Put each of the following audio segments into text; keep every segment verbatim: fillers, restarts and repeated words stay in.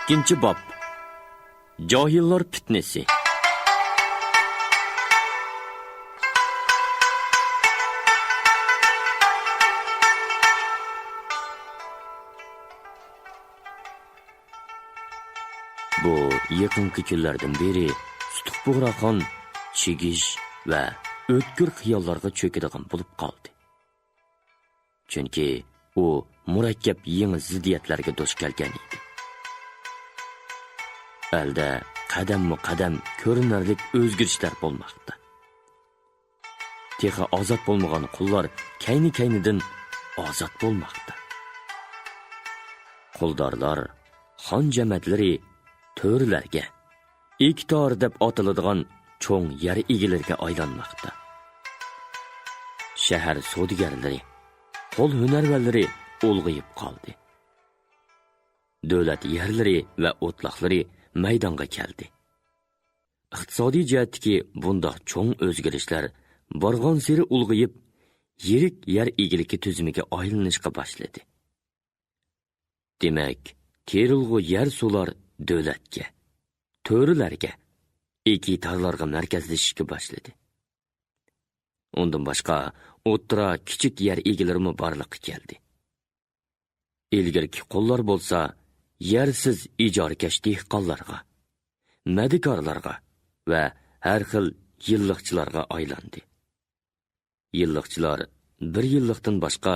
ئىككىنچى باب. جاھىللار پىتنىسى. بۇ يېقىنقى كۈنلەردىن بېرى سۇتۇق بۇغراخان چىگىش ۋە ئۆتكۈر خىياللارغا چۆكىدىغان بولۇپ قالدى. چۈنكى ئۇ مۇرەككەپ يېڭى زىددىيەتلەرگە دۇچ كەلگەن ئىدى. ئەلدە قەدەممۇ قەدەم كۆرۈنەرلىك ئۆزگىرىشلەر بولماقتا. تېخى ئازاد بولمىغان قۇللار كەينى-كەينىدىن ئازاد بولماقتا. قۇلدارلار، خان جەمەتلىرى تۆرىلەرگە، ئېكتار دەپ ئاتىلىدىغان چوڭ يەر ئىگىلىرىگە ئايلانماقتا. شەھەر سودىگەرلىرى، قول ھۈنەرۋەنلىرى ئۇلغىيىپ قالدى. دۆلەت يەرلىرى ۋە ئوتلاقلىرى مەيدانغا كەلدى. ئىقتىسادىي جەھەتتىكى بۇنداق چوڭ ئۆزگىرىشلەر بارغانسېرى ئۇلغىيىپ، يىرىك يەر ئىگىلىكى تۈزۈمىگە ئايلىنىشقا باشلىدى. دېمەك، تېرىلغۇ يەر سۇلار دۆلەتكە، تۆرىلەرگە، ئېكىتارلارغا مەركەزلىشىشكە باشلىدى. ئۇندىن باشقا، ئوتتۇرا، كىچىك يەر ئىگىلىرىمۇ بارلىققا كەلدى. ئىلگىرىكى قۇللار بولسا يەرسىز ئىجارىكەش دېھقانلارغا، مەدىكارلارغا ۋە ھەر خىل يىللىقچىلارغا ئايلاندى. يىللىقچىلار بىر يىللىقتىن باشقا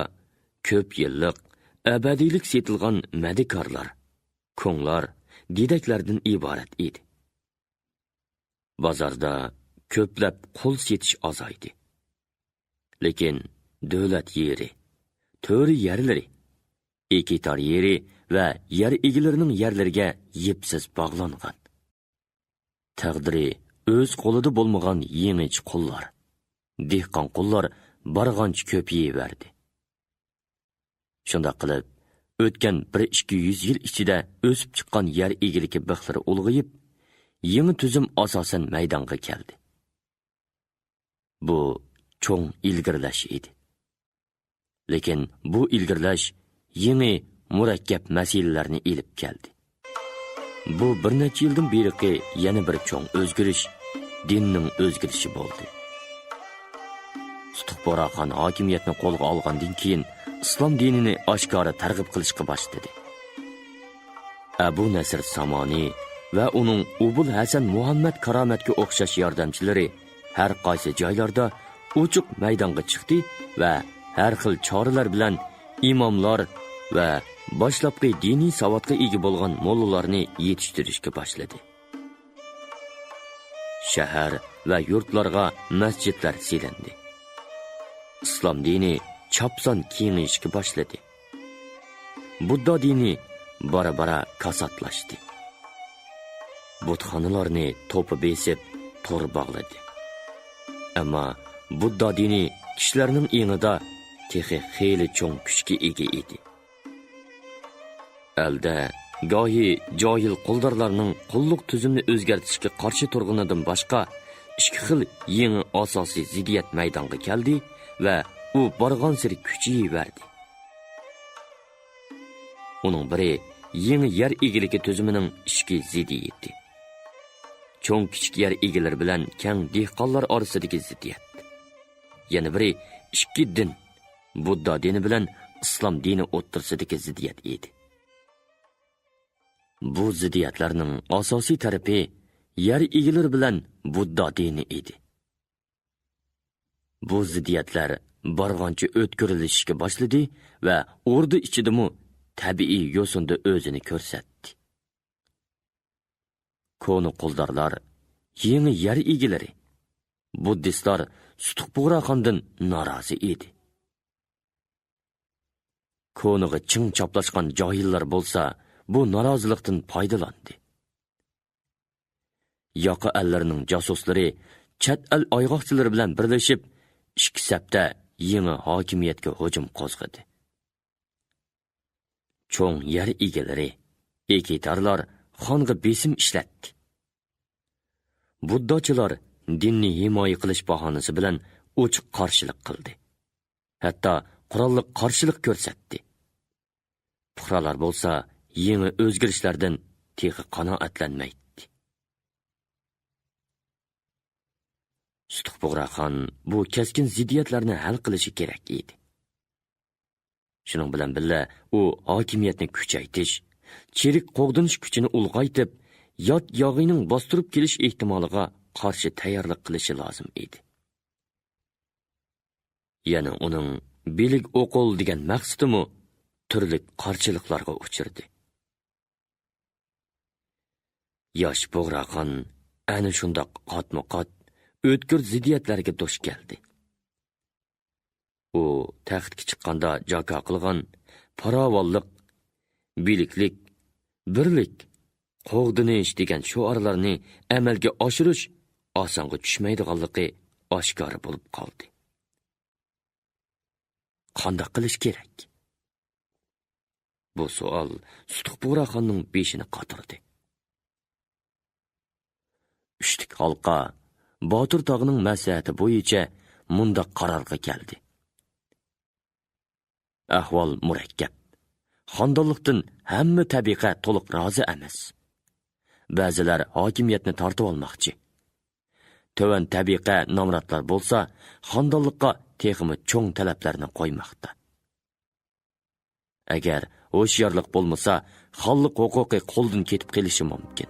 كۆپ يىللىق، ئەبەدىيلىك سېتىلغان مەدىكارلار، كۇڭلار، دېدەكلەردىن ئىبارەت ئىدى. بازاردا كۆپلەپ قۇل سېتىش ئازايدى. لېكىن دۆلەت يېرى، تۆرە يەرلىرى، ئېكىتار يېرى ۋە يەر ئىگىلىرىنىڭ يەرلىرىگە يىپسىز باغلانغان. تەقدىرى ئۆز قولىدا بولمىغان يېڭىچە قۇللار، دېھقان قۇللار بارغانچە كۆپىيىۋەردى. شۇنداق قىلىپ، ئۆتكەن بىر ئىككى يۈز يىل ئىچىدە ئۆسۈپ چىققان يەر ئىگىلىكى بىخلىرى ئۇلغىيىپ، يېڭى تۈزۈم ئاساسەن مەيدانغا كەلدى. بۇ چوڭ ئىلگىرىلەش ئىدى. لېكىن بۇ ئىلگىرىلەش يېڭى مۇرەككەپ مەسىلىلەرنى ئېلىپ كەلدى. بۇ بىر نەچچە يىلدىن بېرىقى يەنە بىر چوڭ ئۆزگىرىش دىننىڭ ئۆزگىرىشى بولدى. سۇتۇق بۇغراخان ھاكىمىيەتنى قولغا ئالغاندىن كېيىن، ئىسلام دىنىنى ئاشكارا تەرغىب قىلىشقا باشلىدى. ئەبۇ نەسىر سامانى ۋە ئۇنىڭ ئوبۇل ھەسەن مۇھەممەد كارامەتكە ئوخشاش ياردەمچىلىرى ھەر قايسى جايلاردا ئوچۇق مەيدانغا چىقتى ۋە ھەر خىل چارىلەر بىلەن ئىماملار ۋە باشلاپقى دىنىي ساۋاتقا ئىگە بولغان موللىلارنى يېتىشتۈرۈشكە باشلىدى. شەھەر ۋە يۇرتلارغا مەسچىتلەر سېلىندى. ئىسلام دىنى چاپسان كېڭىيىشكە باشلىدى. بۇددا دىنى بارا-بارا كاساتلاشتى. بۇتخانىلارنى توپا بېسىپ، تور باغلىدى. ئەمما بۇددا دىنى كىشىلەرنىڭ ئېڭىدا تېخى خېلى چوڭ كۈچكە ئىگە ئىدى. ئەلدە گاھى جاھىل قۇلدارلارنىڭ قۇللۇق تۈزۈمنى ئۆزگەرتىشكە قارشى تۇرغىنىدىن باشقا، ئىككى خىل يېڭى ئاساسىي زىددىيەت مەيدانغا كەلدى ۋە ئۇ بارغانسېرى كۈچىيىۋەردى. ئۇنىڭ بىرى يېڭى يەر ئىگىلىكى تۈزۈمىنىڭ ئىچكى زىددىيىتى. چوڭ-كىچىك يەر ئىگىلىرى بىلەن كەڭ دېھقانلار ئارىسىدىكى زىددىيەت. يەنە بىرى ئىككى دىن، بۇددا دىنى بىلەن ئىسلام دىنى ئوتتۇرىسىدىكى زىددىيەت ئىدى. بۇ زىددىيەتلەرنىڭ ئاساسىي تەرىپى يەر ئىگىلىرى بىلەن بۇددا دىنى ئىدى. بۇ زىددىيەتلەر بارغانچە ئۆتكۈرلىشىشكە باشلىدى ۋە ئوردا ئىچىدىمۇ تەبىئىي يوسۇندا ئۆزىنى كۆرسەتتى. كونا قۇلدارلار، يېڭى يەر ئىگىلىرى، بۇددىستلار سۇتۇق بۇغراخاندىن نارازى ئىدى. كونىغا چىڭ چاپلاشقان جاھىللار بولسا بۇ نارازىلىقتىن پايدىلاندى. ياقا ئەللەرنىڭ جاسۇسلىرى چەت ئەل ئايغاقچىلىرى بىلەن بىرلىشىپ، ئىككى سەپتە يېڭى ھاكىمىيەتكە ھۇجۇم قوزغىدى. چوڭ يەر ئىگىلىرى، ئېكىتارلار خانغا بېسىم ئىشلەتتى. بۇدداچىلار دىننى ھىمايە قىلىش باھانىسى بىلەن ئوچۇق قارشىلىق قىلدى. ھەتتا قوراللىق قارشىلىق كۆرسەتتى. پۇقرالار بولسا يېڭى ئۆزگىرىشلەردىن تېخى قانائەتلەنمەيتتى. سۇتۇق بۇغراخان بۇ كەسكىن زىددىيەتلەرنى ھەل قىلىشى كېرەك ئىدى. شۇنىڭ بىلەن بىللە، ئۇ ھاكىمىيەتنى كۈچەيتىش، چىرىك قوغدىنىش كۈچىنى ئۇلغايتىپ، يات ياغىينىڭ باستۇرۇپ كېلىش ئېھتىمالىغا قارشى تەييارلىق قىلىشى لازىم ئىدى. يەنە ئۇنىڭ بىلىگ ئوقۇل دېگەن مەقسىتىمۇ تۈرلۈك قارشىلىقلارغا ئۇچرىدى. ياش بۇغراخان ئەنە شۇنداق قاتمۇ قات ئۆتكۈر زىددىيەتلەرگە دۇچ كەلدى. ئۇ تەختكە چىققاندا جاكار قىلغان پاراۋانلىق، بىلىكلىك، بىرلىك، قوغدىنىش دېگەن شوئارلارنى ئەمەلگە ئاشۇرۇش ئاسانغا چۈشمەيدىغانلىقى ئاشكارا بولۇپ قالدى. قانداق قىلىش كېرەك؟ بۇ سوئال سۇتۇق بۇغراخاننىڭ بېشىنى قاتۇردى. ئۈچلۈك ھالقا باتۇر تاغىنىڭ مەسلىھەتى بويىچە مۇنداق قارارغا كەلدى. ئەھۋال مۇرەككەپ. خاندانلىقتىن ھەممە تەبىقە تولۇق رازى ئەمەس. بەزىلەر ھاكىمىيەتنى تارتىۋالماقچى. تۆۋەن تەبىقە نامراتلار بولسا، خاندانلىققا تېخىمۇ چوڭ تەلەپلەرنى قويماقتا. ئەگەر ھوشيارلىق بولمىسا، خانلىق ھوقۇقى قولدىن كېتىپ قېلىشى مۇمكىن.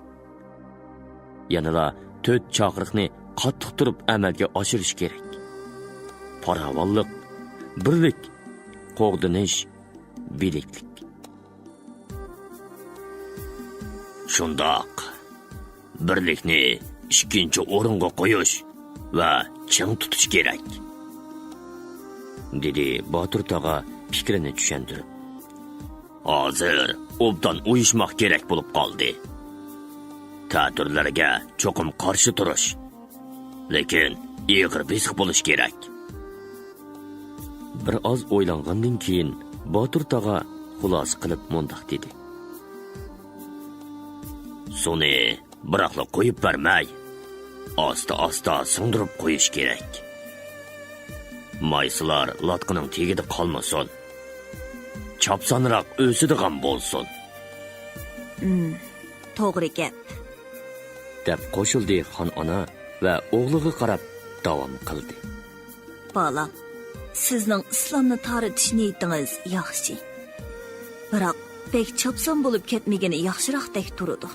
يەنىلا تۆت چاقىرىقنى قاتتىق تۇرۇپ ئەمەلگە ئاشۇرۇش كېرەك. پاراۋانلىق، بىرلىك، قوغدىنىش، بىلىكلىك. شۇنداق. بىرلىكنى ئىككىنچى ئورۇنغا قويۇش ۋە چىڭ تۇتۇش كېرەك، دېدى باتۇر تاغا پىكرىنى چۈشەندۈرۈپ. ھازىر ئوبدان ئۇيۇشماق كېرەك بولۇپ قالدى. تەتۈرلەرگە چوقۇم قارشى تۇرۇش، لېكىن ئېغىر بېسىق بولۇش كېرەك. بىر ئاز ئويلانغاندىن كېيىن، باتۇر تاغا خۇلاسە قىلىپ مۇنداق دېدى. سۇنى بىراقلا قۇيۇپ بەرمەي، ئاستا-ئاستا سىڭدۈرۈپ قويۇش كېرەك. مايسىلار لاتقىنىڭ تېگىدە قالمىسۇن. چاپسانراق ئۆسىدىغان بولسۇن. ئىم، توغرا گەپ. دەپ قوشۇلدى خان ئانا ۋە ئوغلىغا قاراپ داۋام قىلدى. بالام، سىزنىڭ ئىسلامنى تارىتىش نىيىتىڭىز ياخشى. بىراق، بەك چاپسان بولۇپ كەتمىگىنى ياخشىراقتەك تۇرىدۇ.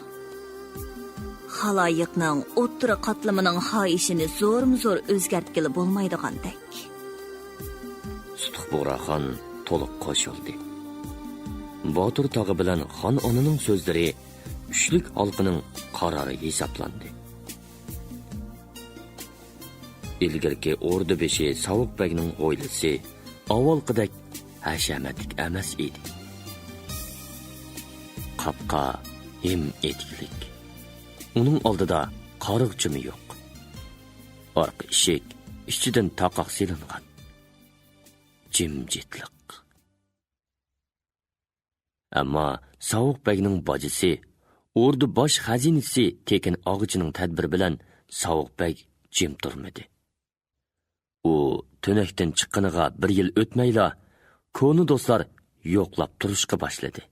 خالايىقنىڭ ئوتتۇرا قاتلىمىنىڭ خاھىشىنى زورمۇ زور ئۆزگەرتكىلى بولمايدىغاندەك. سۇتۇق بۇغراخان تولۇق قوشۇلدى. باتۇر تاغا بىلەن خان ئانىنىڭ سۆزلىرى ئۈچلۈك ھالقىنىڭ قارارى ھېسابلاندى. ئىلگىرىكى ئوردا بېشى ساۋۇق بەگنىڭ ھويلىسى ئاۋۋالقىدەك ھەشەمەتلىك ئەمەس ئىدى. قاپقا ھىم ئېتىكلىك. ئۇنىڭ ئالدىدا قارىغۇچىمۇ يوق. ئارقا ئىشىك ئىچىدىن تاقاق سېلىنغان. جىمجىتلىق. ئەمما ساۋۇق بەگنىڭ باجىسى، ئوردا باش خەزىنىچىسى تېكىن ئاغىچىنىڭ تەدبىرى بىلەن ساۋۇق بەگ جىم تۇرمىدى. ئۇ تۈنەكتىن چىققىنىغا بىر يىل ئۆتمەيلا، كونا دوستلار يوقلاپ تۇرۇشقا باشلىدى.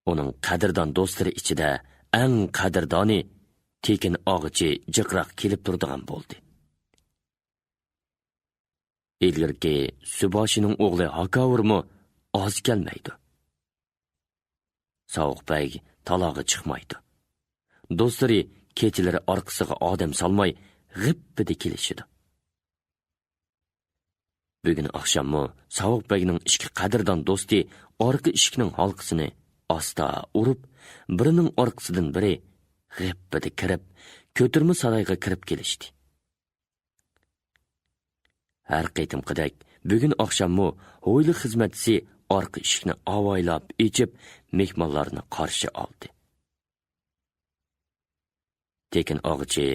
ئۇنىڭ قەدىردان دوستلىرى ئىچىدە ئەڭ قەدىردانى تېكىن ئاغىچى جىقراق كېلىپ تۇرىدىغان بولدى. ئىلگىرىكى سۇباشىنىڭ ئوغلى ھاكاۋۇرمۇ ئاز كەلمەيدۇ. ساۋۇق بەگ تالاغا چىقمايدۇ. دوستلىرى كېچىلىرى ئارقىسىغا ئادەم سالماي غىپپىدە كېلىشىدۇ. بۈگۈن ئاخشاممۇ ساۋۇق بەگنىڭ ئىككى قەدىردان دوستى ئارقا ئىشىكنىڭ ھالقىسىنى ئاستا ئۇرۇپ، بىرىنىڭ ئارقىسىدىن بىرى غىپپىدە كىرىپ، كۆتۈرمە سارايغا كىرىپ كېلىشتى. ھەر قېتىمقىدەك بۈگۈن ئاخشاممۇ ھويلا خىزمەتچىسى ئارقا ئىشىكنى ئاۋايلاپ ئېچىپ، مېھمانلارنى قارشى ئالدى. تېكىن ئاغىچى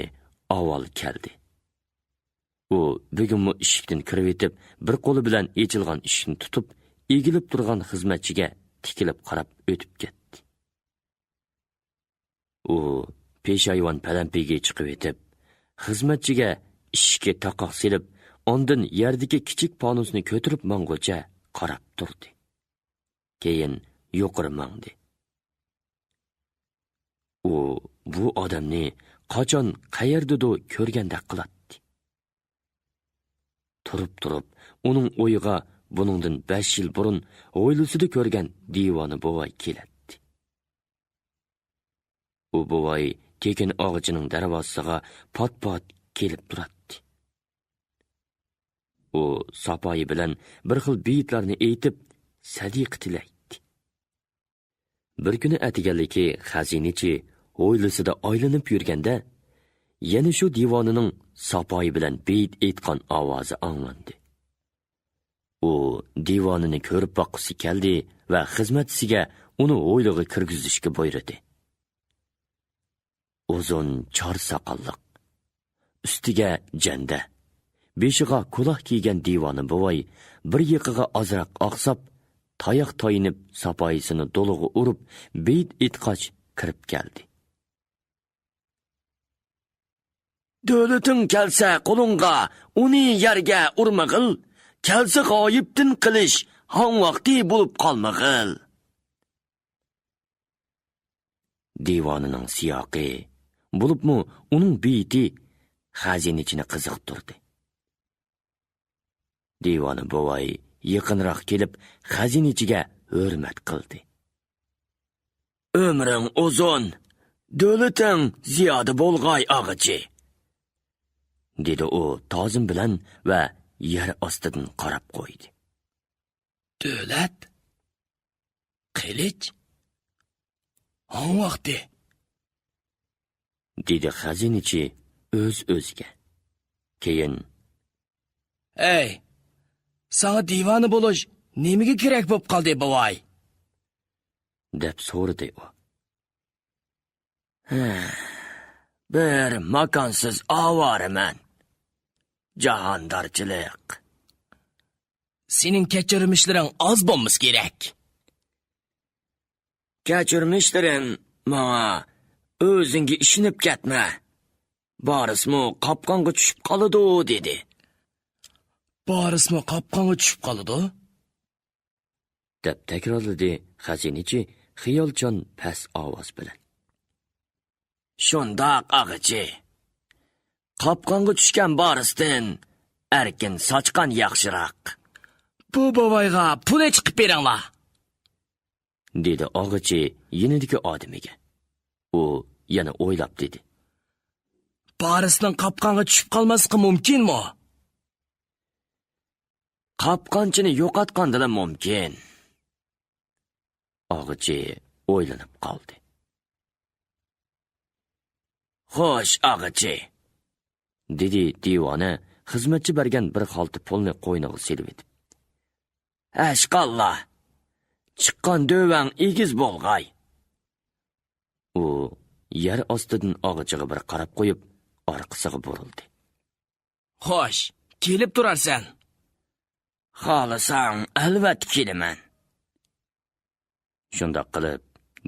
ئاۋۋال كەلدى. ئۇ بۈگۈنمۇ ئىشىكتىن كىرىۋېتىپ، بىر قولى بىلەن ئېچىلغان ئىشىكنى تۇتۇپ، ئېگىلىپ تۇرغان خىزمەتچىگە تىكىلىپ قاراپ ئۆتۈپ كەتتى. ئۇ پېشايۋان پەلەمپىيىگە چىقىۋېتىپ، خىزمەتچىگە ئىشىككە تاقاق سېلىپ، ئاندىن يەردىكى كىچىك پانۇسنى كۆتۈرۈپ ماڭغۇچە قاراپ تۇردى. كېيىن يۇقىرى ماڭدى. ئۇ بۇ ئادەمنى قاچان، قەيەردىدۇ كۆرگەندەك قىلاتتى. تۇرۇپ-تۇرۇپ ئۇنىڭ ئويىغا بۇنىڭدىن بەش يىل بۇرۇن ھويلىسىدا كۆرگەن دىۋانە بوۋاي كېلەتتى. ئۇ بوۋاي تېكىن ئاغىچىنىڭ دەرۋازىسىغا پات-پات كېلىپ تۇراتتى. ئۇ ساپايى بىلەن بىر خىل بېيىتلەرنى ئېيتىپ، سەدىقە تىلەيتتى. بىر كۈنى ئەتىگەنلىكى خەزىنىچى ھويلىسىدا ئايلىنىپ يۈرگەندە، يەنە شۇ دىۋانىنىڭ ساپايى بىلەن بېيىت ئېيتقان ئاۋازى ئاڭلاندى. ئۇ دىۋانىنى كۆرۈپ باققۇسى كەلدى ۋە خىزمەتچىسىگە ئۇنى ھويلىغا كىرگۈزۈشكە بۇيرۇدى. ئۇزۇن چار ساقاللىق، ئۈستىگە جەندە، بېشىغا كۇلاھ كىيگەن دىۋانە بوۋاي بىر يېقىغا ئازراق ئاقساپ، تاياق تايىنىپ، ساپايىسىنى دولىغا ئۇرۇپ، بېيىت ئېيتقاچ كىرىپ كەلدى. دۆلىتىڭ كەلسە قولۇڭغا، ئۇنى يەرگە ئۇرمىغىل، كەلسە غايىبتىن قىلىش، ھاڭ ۋاقتى بولۇپ قالمىغىل. دىۋانىنىڭ سىياقى، بولۇپمۇ ئۇنىڭ بېيىتى خەزىنىچىنى قىزىقتۇردى. دىۋانە بوۋاي يېقىنراق كېلىپ، خەزىنىچىگە ھۆرمەت قىلدى. «ئۆمرۈڭ ئۇزۇن، دۆلىتىڭ زىيادە بولغاي، ئاغىچى!» دېدى ئۇ تازىم بىلەن ۋە يەر ئاستىدىن قاراپ قويدى. «دۆلەت؟ قىلىچ؟ ھاڭ ۋاقتى؟» دېدى خەزىنىچى ئۆز-ئۆزىگە. كېيىن، «ئەي، ساڭا دىۋانە بولۇش نېمىگە كېرەك بولۇپ قالدى، بوۋاي؟» دەپ سورىدى ئۇ. «ھە، بىر ماكانسىز ئاۋارىمەن. جاھاندارچىلىق.» «سېنىڭ كەچۈرمىشلىرىڭ ئاز بولمىسا كېرەك.» «كەچۈرمىشلىرىم ماڭا، 'ئۆزۈڭگە ئىشىنىپ كەتمە، بارىسمۇ قاپقانغا چۈشۈپ قالىدۇ' دېدى.» «بارىسمۇ قاپقانغا چۈشۈپ قالىدۇ؟» دەپ تەكرارلىدى خەزىنىچى خىيالچان پەس ئاۋاز بىلەن. «شۇنداق، ئاغىچى. قاپقانغا چۈشكەن بارىستىن ئەركىن ساچقان ياخشىراق.» «بۇ بوۋايغا پۇل چىقىپ بېرىڭلار.» دېدى ئاغىچى يېنىدىكى ئادىمىگە. ئۇ يەنە ئويلاپ دېدى. «بارىسنىڭ قاپقانغا چۈشۈپ قالماسلىقى مۇمكىنمۇ؟» «قاپقانچىنى يوقاتقاندىلا مۇمكىن.» ئاغىچى ئويلىنىپ قالدى. «خوش، ئاغىچى.» دېدى دىۋانە خىزمەتچى بەرگەن بىر خالتا پۇلنى قوينىغا سېلىۋېتىپ. «ھەشقاللا، چىققان دۆۋەڭ ئېگىز بولغاي.» ئۇ يەر ئاستىدىن ئاغىچىغا بىر قاراپ قويۇپ، ئارقىسىغا بۇرۇلدى. «خوش، كېلىپ تۇرارسەن.» «خالىساڭ، ئەلۋەتتە كېلىمەن.» شۇنداق قىلىپ،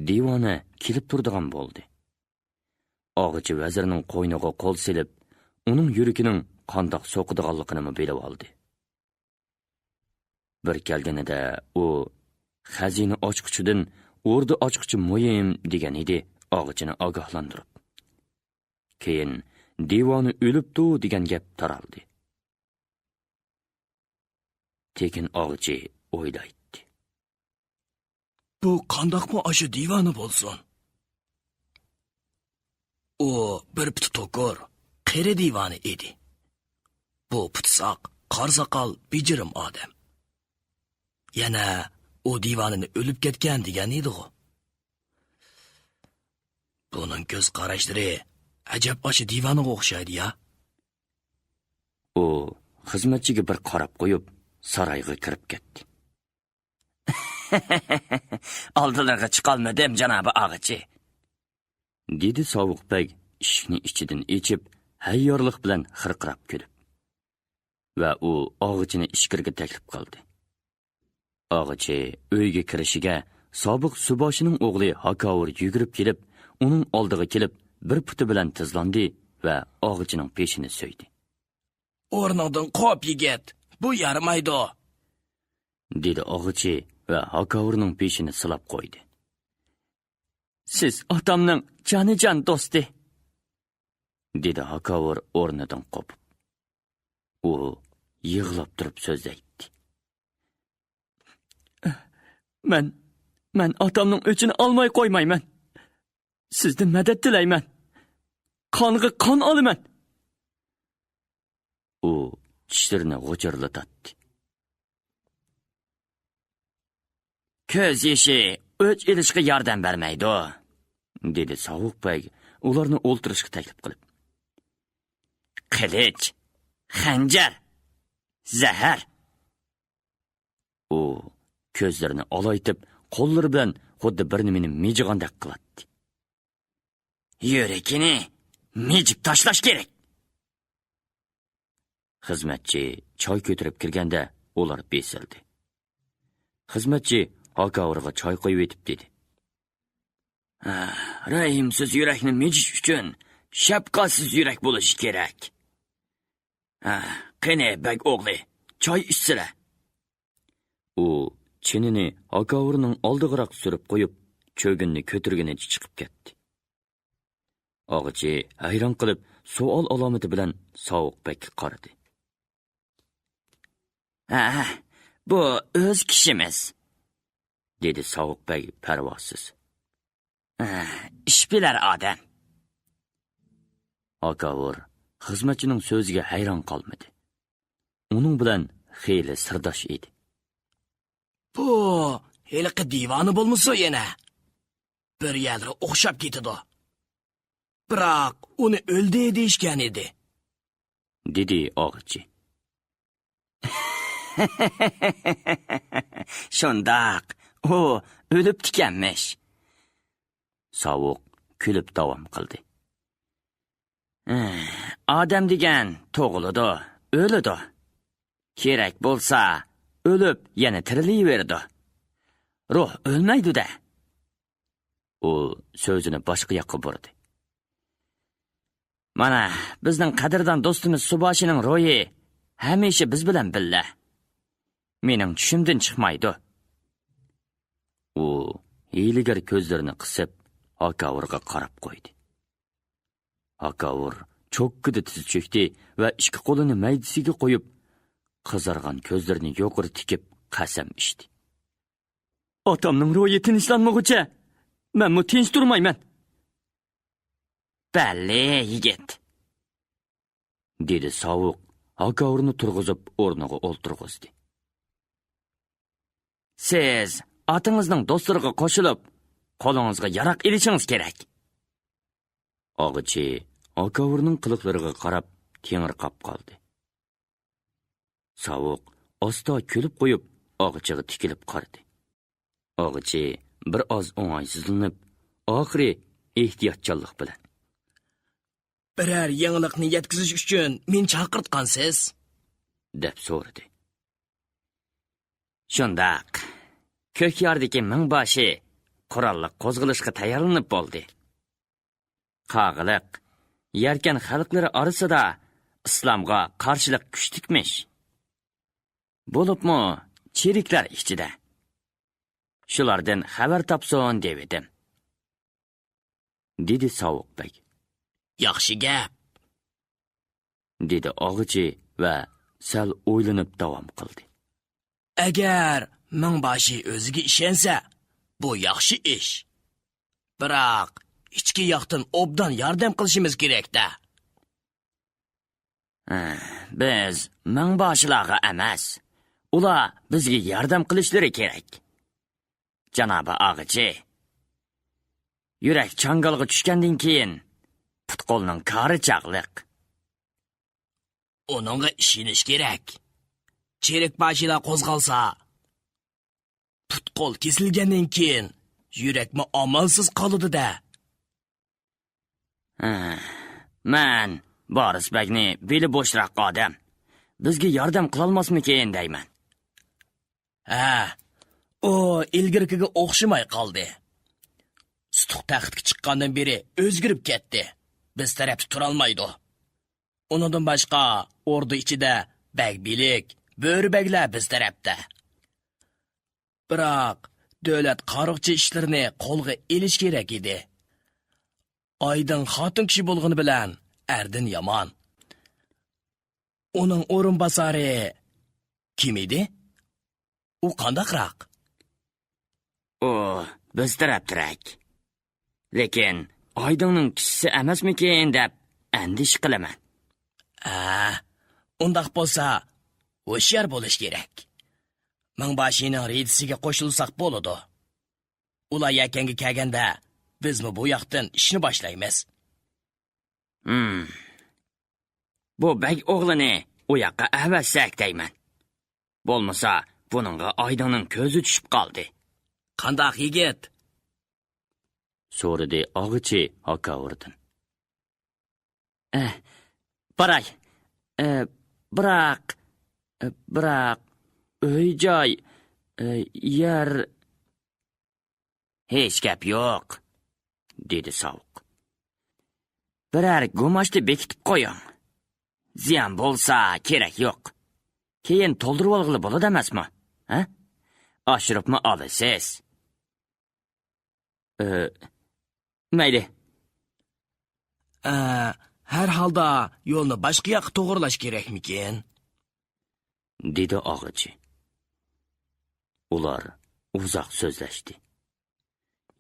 دىۋانە كېلىپ تۇرىدىغان بولدى. ئاغىچى ۋەزىرنىڭ قوينىغا قول سېلىپ، ئۇنىڭ يۈرىكىنىڭ قانداق سوقىدىغانلىقىنىمۇ بىلىۋالدى. بىر كەلگىنىدە ئۇ، «خەزىنە ئاچقۇچىدىن ئوردا ئاچقۇچى مۇھىم» دېگەن ئىدى ئاغىچىنى ئاگاھلاندۇرۇپ. كېيىن، «دىۋانە ئۆلۈپتۇ» دېگەن گەپ تارالدى. تېكىن ئاغىچى ئويلايتتى. بۇ قانداقمۇ ئاشۇ دىۋانە بولسۇن؟ ئۇ بىر پۇتى توكۇر، قېرى دىۋانە ئىدى. بۇ پۇتى ساق، قارا ساقال، بېجىرىم ئادەم. يەنە ئۇ دىۋانىنى ئۆلۈپ كەتكەن دېگەن ئىدىغۇ. بۇنىڭ كۆز قاراشلىرى ئەجەب ئاشۇ دىۋانىغا ئوخشايدۇ يا. ئۇ خىزمەتچىگە بىر قاراپ قويۇپ، سارايغا كىرىپ كەتتى. ئالدىلىرىغا چىقالمىدىم، جانابىي ئاغىچى، دېدى ساۋۇق بەگ ئىشىكنى ئىچىدىن ئېچىپ، ھەييارلىق بىلەن خىرقىراپ كۈلۈپ. ۋە ئۇ ئاغىچىنى ئىچكىرىگە تەكلىپ قىلدى. ئاغىچى ئۆيگە كىرىشىگە، سابىق سۇباشىنىڭ ئوغلى ھاكاۋۇر يۈگۈرۈپ كېلىپ، ئۇنىڭ ئالدىغا كېلىپ، بىر پۇتى بىلەن تىزلاندى ۋە ئاغىچىنىڭ پېشىنى سۆيدى. ئورنۇڭدىن قوپ، يىگىت، بۇ يارىمايدۇ، دېدى ئاغىچى ۋە ھاكاۋۇرنىڭ پېشىنى سىلاپ قويدى. سىز ئاتامنىڭ جانىجان دوستى، دېدى ھاكاۋۇر ئورنىدىن قوپۇپ. ئۇ يىغلاپ تۇرۇپ سۆزلەيتتى. مەن، مەن ئاتامنىڭ ئۆچىنى ئالماي قويمايمەن. سىزدىن مەدەت تىلەيمەن. قانغا قان ئالىمەن. ئۇ چىشلىرىنى غۇچۇرلىتاتتى. كۆز يېشى ئۆچ ئېلىشقا ياردەم بەرمەيدۇ، دېدى ساۋۇق بەگ ئۇلارنى ئولتۇرۇشقا تەكلىپ قىلىپ. قىلىچ، خەنجەر، زەھەر. ئۇ كۆزلىرىنى ئالايتىپ، قوللىرى بىلەن خۇددى بىر نېمىنى مىجىغاندەك قىلاتتى. يۈرىكىنى مىجىپ تاشلاش كېرەك. خىزمەتچى چاي كۆتۈرۈپ كىرگەندە ئۇلار بېسىلدى. خىزمەتچى ھاكاۋۇرغا چاي قۇيۇۋېتىپ دېدى. رەھىمسىز يۈرەكنى مىجىش ئۈچۈن شەپقەتسىز يۈرەك بولۇشى كېرەك. قېنى، بەگ ئوغلى، چاي ئىچسىلە. ئۇ چىنىنى ھاكاۋۇرنىڭ ئالدىغىراق سۈرۈپ قويۇپ، چۆگۈننى كۆتۈرگىنىچە چىقىپ كەتتى. ئاغىچى ھەيران قېلىپ، سوئال ئالامىتى بىلەن ساۋۇق بەگكە قارىدى. ھە، بۇ ئۆز كىشىمىز، دېدى ساۋۇق بەگ پەرۋاسىز. ھە، ئىش بىلەر ئادەم. ھاكاۋۇر خىزمەتچىنىڭ سۆزىگە ھەيران قالمىدى. ئۇنىڭ بىلەن خېلى سىرداش ئىدى. بۇ ھېلىقى دىۋانە بولمىسۇن يەنە؟ بىر يەرلىرى ئوخشاپ كېتىدۇ. بىراق ئۇنى ئۆلدى دېيىشكەن ئىدى، دېدى ئاغىچى. شۇنداق، ئۇ ئۆلۈپتىكەنمىش. ساۋۇق كۈلۈپ داۋام قىلدى. ئادەم دېگەن تۇغۇلىدۇ، ئۆلىدۇ. كېرەك بولسا، ئۆلۈپ يەنە تىرىلىۋېرىدۇ. روھ ئۆلمەيدۇ-دە. ئۇ سۆزىنى باشقا ياققا بۇردى. مانا، بىزنىڭ قەدىردان دوستىمىز سۇباشىنىڭ روھى ھەمىشە بىز بىلەن بىللە. مېنىڭ چۈشۈمدىن چىقمايدۇ. ئۇ ھىيلىگەر كۆزلىرىنى قىسىپ، ھاكاۋۇرغا قاراپ قويدى. ھاكاۋۇر چوككىدا تىز چۆكتى ۋە ئىككى قولىنى مەيدىسىگە قويۇپ، قىزارغان كۆزلىرىنى يۇقىرى تىكىپ قەسەم ئىچتى. ئاتامنىڭ روھى تىنچلانمىغۇچە، مەنمۇ تىنچ تۇرمايمەن. بەللى، يىگىت، دېدى ساۋۇق، ھاكاۋۇرنى تۇرغۇزۇپ ئورنىغا ئولتۇرغۇزدى. سىز ئاتىڭىزنىڭ دوستلىرىغا قوشۇلۇپ، قولىڭىزغا ياراغ ئېلىشىڭىز كېرەك. ئاغىچى ھاكاۋۇرنىڭ قىلىقلىرىغا قاراپ تېڭىرقاپ قالدى. ساۋۇق ئاستا كۈلۈپ قويۇپ، ئاغىچىغا تىكىلىپ قارىدى. ئاغىچى بىر ئاز ئوڭايسىزلىنىپ، ئاخىرى ئېھتىياتچانلىق بىلەن، بىرەر يېڭىلىقنى يەتكۈزۈش ئۈچۈن مېنى چاقىرتقانسىز؟ دەپ سورىدى. شۇنداق. كۆكياردىكى مىڭباشى قوراللىق قوزغىلىشقا تەييارلىنىپ بولدى. قاغىلىق، يەركەن خەلقلىرى ئارىسىدا ئىسلامغا قارشىلىق كۈچلۈكمىش. بولۇپمۇ چېرىكلەر ئىچىدە. شۇلاردىن خەۋەر تاپسۇن دېۋىدىم. دېدى ساۋۇق بەگ. ياخشى گەپ. دېدى ئاغىچى ۋە سەل ئويلىنىپ داۋام قىلدى. ئەگەر مىڭباشى ئۆزىگە ئىشەنسە، بۇ ياخشى ئىش. بىراق، ئىچكى ياقتىن ئوبدان ياردەم قىلىشىمىز كېرەك-دە. ھە، بىز مىڭباشىلارغا ئەمەس، ئۇلار بىزگە ياردەم قىلىشلىرى كېرەك. جانابى ئاغىچى، يۈرەك چاڭگالغا چۈشكەندىن كېيىن، پۇت-قولنىڭ كارى چاغلىق. ئۇنىڭغا ئىشىنىش كېرەك. چېرىكباشىلار قوزغالسا، پۇت-قول كېسىلگەندىن كېيىن، يۈرەكمۇ ئامالسىز قالىدۇ-دە. ھە، مەن بارىس بەگنى بېلى بوشراق ئادەم، بىزگە ياردەم قىلالماسمىكىن دەيمەن. ھە، ئۇ ئىلگىرىكىگە ئوخشىماي قالدى. سۇتۇق تەختكە چىققاندىن بېرى ئۆزگىرىپ كەتتى. بىز تەرەپتە تۇرالمايدۇ. ئۇنىڭدىن باشقا، ئوردا ئىچىدە بەگ بىلىك، بۆرە بەگلەر بىز تەرەپتە. بىراق، دۆلەت قارىغۇچى ئىشلىرىنى قولغا ئېلىش كېرەك ئىدى. ئايدىڭ خاتۇن كىشى بولغىنى بىلەن ئەردىن يامان. ئۇنىڭ ئورۇنباسارى كىم ئىدى؟ ئۇ قانداقراق؟ ئۇ بىز تەرەپتىرەك. لېكىن ئايدىڭنىڭ كىشىسى ئەمەسمىكىن دەپ ئەندىشە قىلىمەن. ئە، ئۇنداق بولسا ھوشيار بولۇش كېرەك. مىڭباشىنىڭ رېدىسىگە قوشۇلساق بولىدۇ. ئۇلار يەكەنگە كەلگەندە بىزمۇ بۇ ياقتىن ئىشنى باشلايمىز. ھىم. بۇ بەگ ئوغلىنى ئۇ ياققا ئەۋەتسەك دەيمەن. بولمىسا، بۇنىڭغا ئايدىڭنىڭ كۆزى چۈشۈپ قالدى. قانداق يىگىت؟ سورىدى ئاغىچى ھاكاۋۇردىن. ئە، باراي. ئە، بىراق، ئە، بىراق، ئۆي-جاي، ئە، يەر. ھېچ گەپ يوق، دېدى ساۋۇق. بىرەر گۇماچتا بېكىتىپ قويۇڭ. زىيان بولسا كېرەك يوق. كېيىن تولدۇرۇۋالغىلى بولىدۇ ئەمەسمۇ؟ ھە؟ ئاشۇرۇپمۇ ئالىسىز. ئى، مەيلى. ئە، ھەر ھالدا يولنى باشقا ياققا توغرىلاش كېرەكمىكىن؟ دېدى ئاغىچى. ئۇلار ئۇزاق سۆزلەشتى.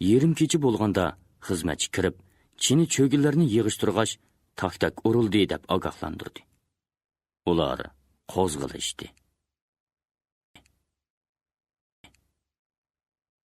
يېرىم كېچە بولغاندا خىزمەتچى كىرىپ، چىنە چۆگىلەرنى يىغىشتۇرغاچ، تاك-تاك ئۇرۇلدى دەپ ئاگاھلاندۇردى. ئۇلار قوزغىلىشتى.